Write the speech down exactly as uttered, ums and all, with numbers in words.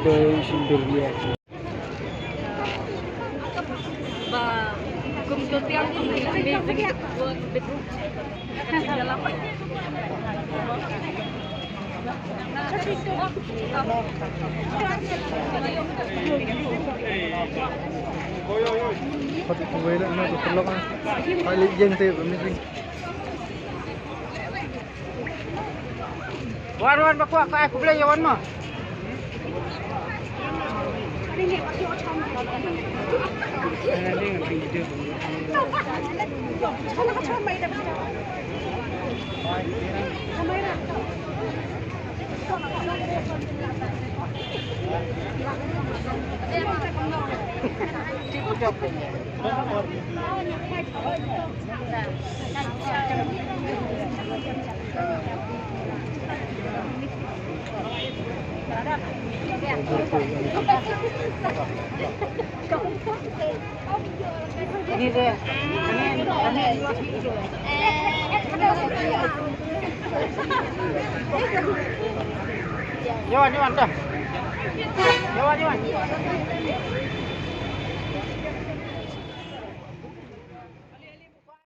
Doi sindur dia. Ba kum ko tiang amazing work bit. Wan wan ba kwah ka ai khublei ïa wan ma. Yawan, yawan, dah. Yawan, yawan.